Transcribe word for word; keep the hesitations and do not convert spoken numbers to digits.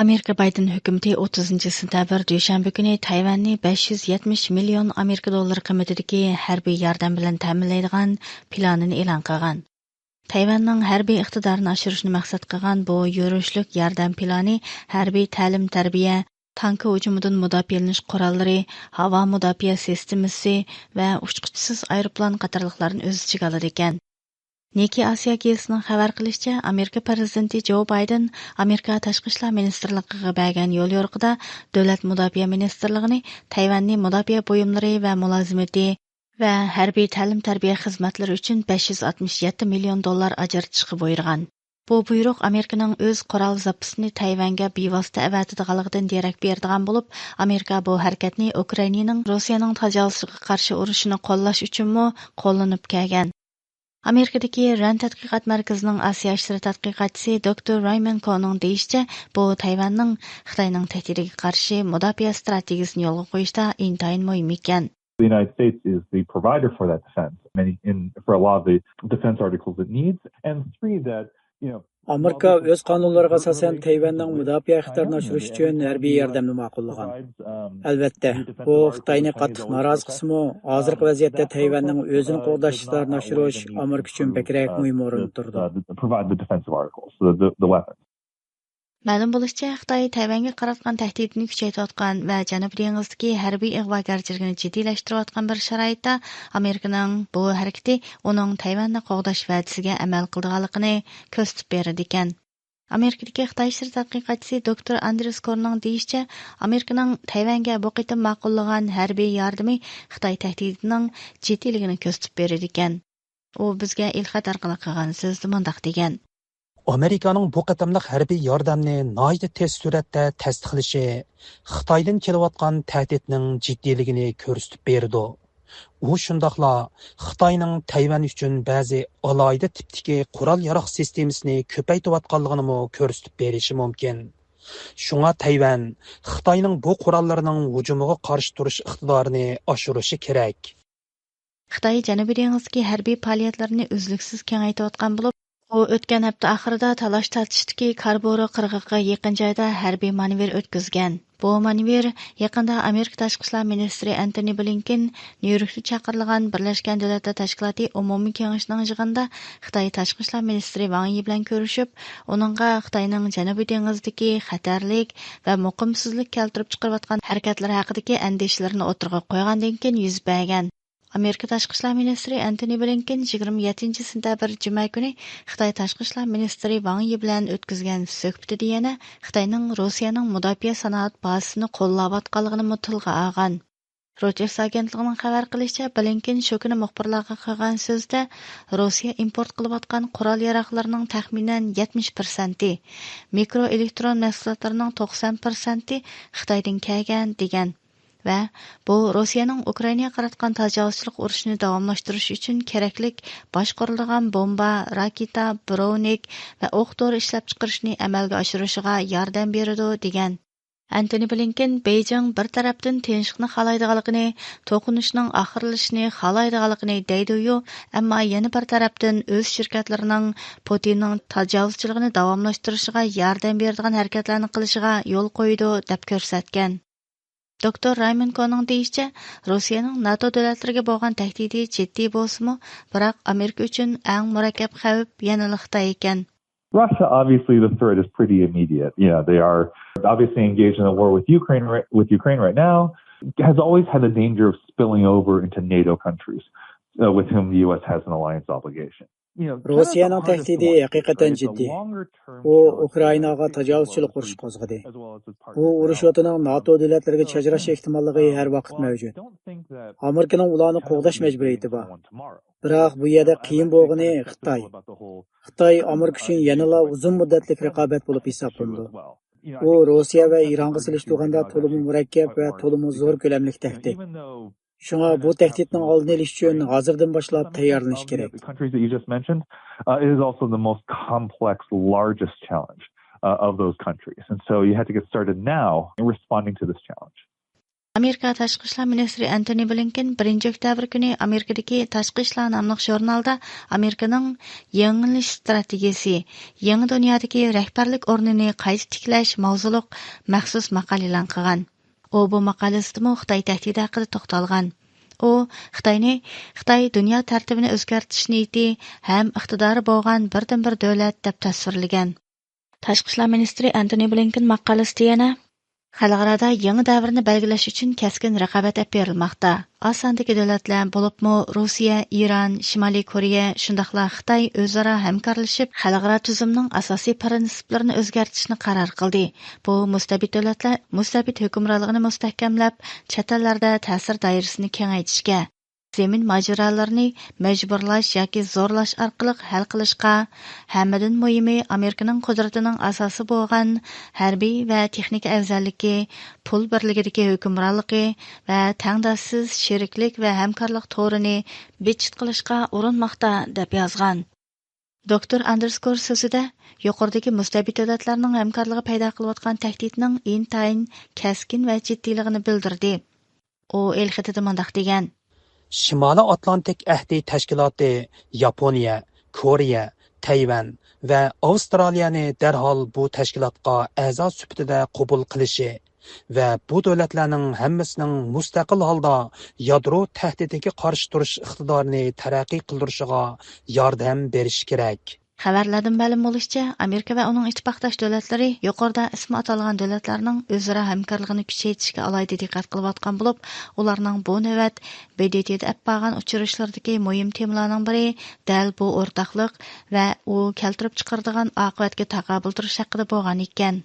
ئامېرىكا بايدېن ھۆكۈمىتى ئوتتۇزىنچى سېنتەبىر دۈشەنبە كۈنى تەيۋەننى بەش يۈز يەتمىش مىليون ئامېرىكا دوللىرى قىممىتىدىكى ھەربىي ياردەم بىلەن تەمىنلەيدىغان پىلانىنى ئېلان قىلغان. تەيۋەننىڭ ھەربىي ئىقتىدارىنى ئاشۇرۇشنى مەقسەت قىلغان بۇ يۈرۈشلۈك ياردەم پىلانى ھەربىي تەلىم-تەربىيە، تانكا ھۇجۇمىدىن مۇداپىئەلىنىش قوراللىرى، ھاۋا مۇداپىئە سىستېمىسى ۋە ئۇچقۇچىسىز ئايروپىلان قاتارلىقلارنى ئۆز ئىچىگە ئالىدىكەن. نىككېي ئاسىيا گېزىتىنىڭ خەۋەر قىلىشىچە، ئامېرىكا پىرېزىدېنتى جو بايدېن ئامېرىكا تاشقى ئىشلار مىنىستىرلىقىغا بەرگەن يوليورۇقىدا دۆلەت مۇداپىئە مىنىستىرلىقىنى تەيۋەننى مۇداپىئە بۇيۇملىرى ۋە مۇلازىمىتى ۋە ھەربىي تەلىم-تەربىيە خىزمەتلىرى ئۈچۈن بەش يۈز ئاتمىش يەتتە مىليون دوللار ئاجرىتىشقا بۇيرۇغان. بۇ بۇيرۇق ئامېرىكىنىڭ ئۆز قورال زاپىسىنى تەيۋەنگە بىۋاسىتە ئەۋەتىدىغانلىقىدىن دېرەك بېرىدىغان بولۇپ، ئامېرىكا بۇ ھەرىكەتنى ئۇكرائىنانىڭ روسىيەنىڭ تاجاۋۇزچىلىقىغا قارشى ئۇرۇشىنى قوللاش ئۈچۈنمۇ قوللىنىپ كەلگەن. ئامېرىكىدىكى راند تەتقىقات مەركىزىنىڭ ئاسىيا ئىشلىرى تەتقىقاتچىسى دوكتور رايمەن كونىڭ دېيىشىچە، بۇ تەيۋەننىڭ خىتاينىڭ تەھدىتىگە قارشى مۇداپىئە ئىستراتېگىيىسىنى يولغا قويۇشتا ئىنتايىن مۇھىم ئىكەن. The United States is the provider for that defense. Many in for a lot of the defense articles it needs, and three that you know. ئامېرىكا ئۆز قانۇنلىرىغا ئاساسەن تەيۋەننىڭ مۇداپىئە ئىقتىدارىنى ئاشۇرۇش ئۈچۈن ھەربىي ياردەمنى ماقۇللىغان. ئەلۋەتتە، بۇ خىتاينى قاتتىق نارازى قىلسىمۇ، ھازىرقى ۋەزىيەتتە تەيۋەننىڭ ئۆزىنى قوغداش ئىقتىدارىنى ئاشۇرۇش ئامېرىكا ئۈچۈن بەكرەك مۇھىم ئورۇندا تۇرىدۇ. Provide the defensive articles, the, the, the weapons. مەلۇم بولۇشىچە، خىتاي تەيۋەنگە قاراتقان تەھدىتىنى كۈچەيتىۋاتقان ۋە جەنۇبىي دېڭىزدىكى ھەربىي ئىغۋاگەرچىلىكىنى جىددىيلەشتۈرۈۋاتقان بىر شارائىتتا، ئامېرىكىنىڭ بۇ ھەرىكىتى ئۇنىڭ تەيۋەننى قوغداش ۋەدىسىگە ئەمەل قىلىدىغانلىقىنى كۆرسىتىپ بېرىدىكەن. ئامېرىكىدىكى خىتاي ئىشلىرى تەتقىقاتچىسى دوكتور ئاندرېس كورنىڭ دېيىشىچە، ئامېرىكىنىڭ تەيۋەنگە بۇ قېتىم ماقۇللىغان ھەربىي ياردىمى خىتاي تەھدىتىنىڭ جىددىيلىكىنى كۆرسىتىپ بېرىدىكەن. ئۇ بىزگە ئېلخەت ئارقىلىق قىلغان سۆزىدە مۇنداق دېگەن. ئامېرىكانىڭ بۇ قېتىملىق ھەربىي ياردەمنى ناھايىتى تېز سۈرئەتتە تەستىقلىشى خىتايدىن كېلىۋاتقان تەھدىتنىڭ جىددىيلىكىنى كۆرسىتىپ بېرىدۇ. ئۇ شۇنداقلا خىتاينىڭ تەيۋەن ئۈچۈن بەزى ئالاھىدە تىپتىكى قورال-ياراغ سىستېمىسىنى كۆپەيتىۋاتقانلىقىنىمۇ كۆرسىتىپ بېرىشى مۇمكىن. شۇڭا تەيۋەن خىتاينىڭ بۇ قوراللىرىنىڭ ھۇجۇمىغا قارشى تۇرۇش ئىقتىدارىنى ئاشۇرۇشى كېرەك. خىتاي جەنۇبىي دېڭىزدىكى ھەربىي پائالىيەتلىرىنى ئۈزلۈكسىز كېڭەيتىۋاتقان بولۇپ، ئۇ ئۆتكەن ھەپتە ئاخىرىدا تالاش تارتىشتىكى كاربورو قىرغىقىغا يېقىن جايدا ھەربىي مانېۋىر ئۆتكۈزگەن. بۇ مانېۋىر يېقىندا ئامېرىكا تاشقى ئىشلار مىنىستىرى ئەنتونى بلىنكېن نيۇ يوركتا چاقىرىلغان بىرلەشكەن دۆلەتلەر تەشكىلاتى ئومۇمىي كېڭىشىنىڭ يىغىنىدا خىتاي تاشقى ئىشلار مىنىستىرى ۋاڭ يى بىلەن كۆرۈشۈپ، ئۇنىڭغا خىتاينىڭ جەنۇبىي دېڭىزدىكى خەتەرلىك ۋە مۇقىمسىزلىك كەلتۈرۈپ چىقىرىۋاتقان ھەرىكەتلىرى ھەققىدىكى ئەندىشىلىرىنى ئوتتۇرىغا قويغاندىن كېيىن يۈز بەرگەن. ئامېرىكا تاشقى ئىشلار مىنىستىرى ئەنتونى بلىنكېن يىگىرمە يەتتىنچى سېنتەبىر جۈمە كۈنى خىتاي تاشقى ئىشلار مىنىستىرى ۋاڭ يى بىلەن ئۆتكۈزگەن سۆھبىتىدە يەنە خىتاينىڭ روسىيەنىڭ مۇداپىئە سانائەت بازىسىنى قوللاۋاتقانلىقىنىمۇ تىلغا ئالغان. رويتېرس ئاگېنتلىقىنىڭ خەۋەر قىلىشىچە، بلىنكېن شۇ كۈنى مۇخبىرلارغا قىلغان سۆزىدە، روسىيە ئىمپورت قىلىۋاتقان قورال-ياراغلىرىنىڭ تەخمىنەن يەتمىش پىرسەنتى، مىكرو ئېلېكترون مەھسۇلاتلىرىنىڭ توقسان پىرسەنتى خىتايدىن كەلگەن، دېگەن. ۋە بۇ روسىيەنىڭ ئۇكرائىناغا قاراتقان تاجاۋۇزچىلىق ئۇرۇشىنى داۋاملاشتۇرۇش ئۈچۈن كېرەكلىك باشقۇرۇلىدىغان بومبا، راكېتا، بىروۋنىك ۋە ئوق دورا ئىشلەپچىقىرىشنى ئەمەلگە ئاشۇرۇشىغا ياردەم بېرىدۇ، دېگەن. ئەنتونى بلىنكېن بېيجىڭ بىر تەرەپتىن تىنچلىقنى خالايدىغانلىقىنى، توقۇنۇشنىڭ ئاخىرلىشىشىنى خالايدىغانلىقىنى دەيدۇ-يۇ، ئەمما يەنە بىر تەرەپتىن ئۆز شىركەتلىرىنىڭ پۇتىننىڭ تاجاۋۇزچىلىقىنى داۋاملاشتۇرۇشىغا ياردەم بېرىدىغان ھەرىكەتلەرنى قىلىشىغا يول قويىدۇ، دەپ كۆرسەتكەن. دوكتور رايمون كونىڭ دېيىشىچە، روسىيەنىڭ ناتو دۆلەتلىرىگە بولغان تەھدىتى جىددىي بولسىمۇ، بىراق ئامېرىكا ئۈچۈن ئەڭ مۇرەككەپ خەۋپ يەنىلا خىتاي ئىكەن. Russia, obviously, the threat is pretty immediate. You know, they are obviously engaged in a war with Ukraine, right, with Ukraine right now. Has always had the danger of spilling over into NATO countries, uh, with whom the U S has an alliance obligation. روسىيەنىڭ تەھدىتى ھەقىقەتەن جىددىي. ئۇ ئۇكرائىناغا تاجاۋۇزچىلىق ئۇرۇشى قوزغىدى. بۇ ئۇرۇش ۋاقتىنىڭ ناتو دۆلەتلىرىگە چاچراش ئېھتىماللىقى ھەر ۋاقىت مەۋجۇت. ئامېرىكىنىڭ ئۇلارنى قوغداش مەجبۇرىيىتى بار. بىراق بۇ يەردە قىيىن بولغىنى خىتاي. خىتاي ئامېرىكا ئۈچۈن يەنىلا ئۇزۇن مۇددەتلىك رىقابەت بولۇپ ھېسابلىنىدۇ. ئۇ روسىيە ۋە ئىرانغا سېلىشتۇرغاندا تولىمۇ مۇرەككەپ ۋە تولىمۇ زور كۆلەملىك تەھدىت. شۇڭا بۇ تەھدىتنىڭ ئالدىنى ئېلىش ئۈچۈن ھازىردىن باشلاپ تەييارلىنىش كېرەك. The countries that you just mentioned, uh, it is also the most complex, largest challenge, uh, of those countries. And so you have to get started now in responding to this challenge. ئامېرىكا تاشقى ئىشلار مىنىستىرى ئەنتونى بلىنكېن بىرىنچى ئۆكتەبىر كۈنى ئامېرىكىدىكى تاشقى ئىشلار ناملىق ژۇرنالدا ئامېرىكىنىڭ يېڭىلىش ئىستراتېگىيىسى، يېڭى دۇنيادىكى رەھبەرلىك ئورنىنى قايتا تىكلەش ماۋزۇلۇق مەخسۇس ماقالە ئېلان قىلغان. ئۇ بۇ ماقالىسىدىمۇ خىتاي تەھدىتى ھەققىدە توختالغان. ئۇ خىتاينى، خىتاي دۇنيا تەرتىپىنى ئۆزگەرتىش نىيىتى ھەم ئىقتىدارى بولغان بىردىنبىر دۆلەت دەپ تەسۋىرلىگەن. تاشقى ئىشلار مىنىستىرى ئەنتونى بلىنكېن ماقالىسىدە يەنە، خەلقئارادا يېڭى دەۋرنى بەلگىلەش ئۈچۈن كەسكىن رىقابەت ئېلىپ بېرىلماقتا. ئاز ساندىكى دۆلەتلەر، بولۇپمۇ روسىيە، ئىران، شىمالىي كورېيە، شۇنداقلا خىتاي ئۆزئارا ھەمكارلىشىپ، خەلقئارا تۈزۈمنىڭ ئاساسىي پىرىنسىپلىرىنى ئۆزگەرتىشنى قارار قىلدى. بۇ مۇستەبىت دۆلەتلەر مۇستەبىت ھۆكۈمرانلىقىنى مۇستەھكەملەپ، چەت ئەللەردە تەسىر دائىرىسىنى كېڭەيتىشكە، زېمىن ماجىرالىرىنى مەجبۇرلاش ياكى زورلاش ئارقىلىق ھەل قىلىشقا، ھەممىدىن مۇھىمى، ئامېرىكىنىڭ قۇدرىتىنىڭ ئاساسى بولغان ھەربىي ۋە تېخنىكا ئەۋزەللىكى، پۇل بىرلىكىدىكى ھۆكۈمرانلىقى ۋە تەڭداشسىز شېرىكلىك ۋە ھەمكارلىق تورىنى بىچىت قىلىشقا ئۇرۇنماقتا، دەپ يازغان. دوكتور ئاندېرس كور سۆزىدە يۇقىرىدىكى مۇستەبىت دۆلەتلەرنىڭ ھەمكارلىقى پەيدا قىلىۋاتقان تەھدىتنىڭ ئىنتايىن كەسكىن ۋە جىددىيلىقىنى بىلدۈردى. ئۇ ئېلخېتىدە مۇنداق دېگەن. شىمالىي ئاتلانتىك ئەھدى تەشكىلاتى ياپونىيە، كورېيە، تەيۋەن ۋە ئاۋسترالىيەنى دەرھال بۇ تەشكىلاتقا ئەزا سۈپىتىدە قوبۇل قىلىشى ۋە بۇ دۆلەتلەرنىڭ ھەممىسىنىڭ مۇستەقىل ھالدا يادرو تەھدىتىگە قارشى تۇرۇش ئىقتىدارىنى تەرەققىي قىلدۇرۇشىغا ياردەم بېرىشى كېرەك. خەۋەرلەردىن مەلۇم بولۇشىچە، ئامېرىكا ۋە ئۇنىڭ ئىتتىپاقداش دۆلەتلىرى يۇقىرىدا ئىسمى ئاتالغان دۆلەتلەرنىڭ ئۆزئارا ھەمكارلىقىنى كۈچەيتىشكە ئالاھىدە دىققەت قىلىۋاتقان بولۇپ، ئۇلارنىڭ بۇ نۆۋەت ب د ت دا ئېلىپ بارغان ئۇچرىشىشلىرىدىكى مۇھىم تېمىلارنىڭ بىرى دەل بۇ ئورتاقلىق ۋە ئۇ كەلتۈرۈپ چىقىرىدىغان ئاقىۋەتكە تاقابىل تۇرۇش ھەققىدە بولغان ئىكەن.